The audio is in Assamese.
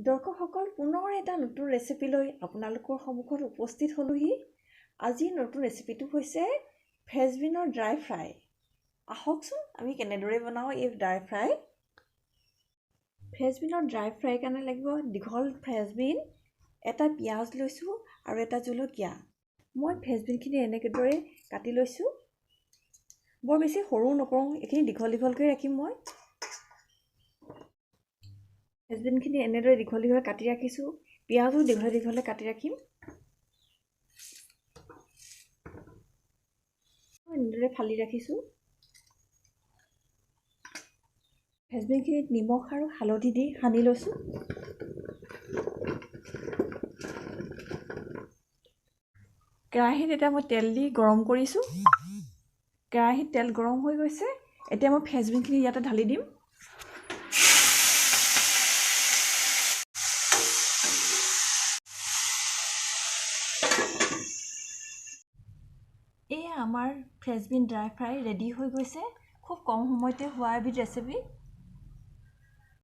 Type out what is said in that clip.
দৰ্শকসকল, পুনৰ এটা নতুন ৰেচিপি লৈ আপোনালোকৰ সন্মুখত উপস্থিত হ'লোহি। আজিৰ নতুন ৰেচিপিটো হৈছে ফ্ৰেঞ্চবিনৰ ড্ৰাই ফ্ৰাই। আহকচোন আমি কেনেদৰে বনাওঁ এই ড্ৰাই ফ্ৰাই। ফ্ৰেঞ্চবিনৰ ড্ৰাই ফ্ৰাইৰ কাৰণে লাগিব দীঘল ফ্ৰেঞ্চবিন, এটা পিঁয়াজ লৈছোঁ আৰু এটা জলকীয়া। মই ফ্ৰেঞ্চবিনখিনি এনেদৰে কাটি লৈছোঁ, বৰ বেছি সৰু নকৰোঁ, এইখিনি দীঘল দীঘলকৈ ৰাখিম। মই ফ্ৰেঞ্চবিনখিনি এনেদৰে দীঘল দীঘল কাটি ৰাখিছোঁ, পিঁয়াজো দীঘলে দীঘলে কাটি ৰাখিম। এনেদৰে ফালি ৰাখিছোঁ। ফ্ৰেঞ্চবিনখিনিত নিমখ আৰু হালধি দি সানি লৈছোঁ। কেৰাহীত এতিয়া মই তেল দি গৰম কৰিছোঁ। কেৰাহীত তেল গৰম হৈ গৈছে। এতিয়া মই ফ্ৰেঞ্চবিনখিনি ইয়াতে ঢালি দিম। এয়া আমাৰ ফ্ৰেঞ্চবিন ড্ৰাই ফ্ৰাই ৰেডি হৈ গৈছে। খুব কম সময়তে হোৱা এবিধ ৰেচিপি।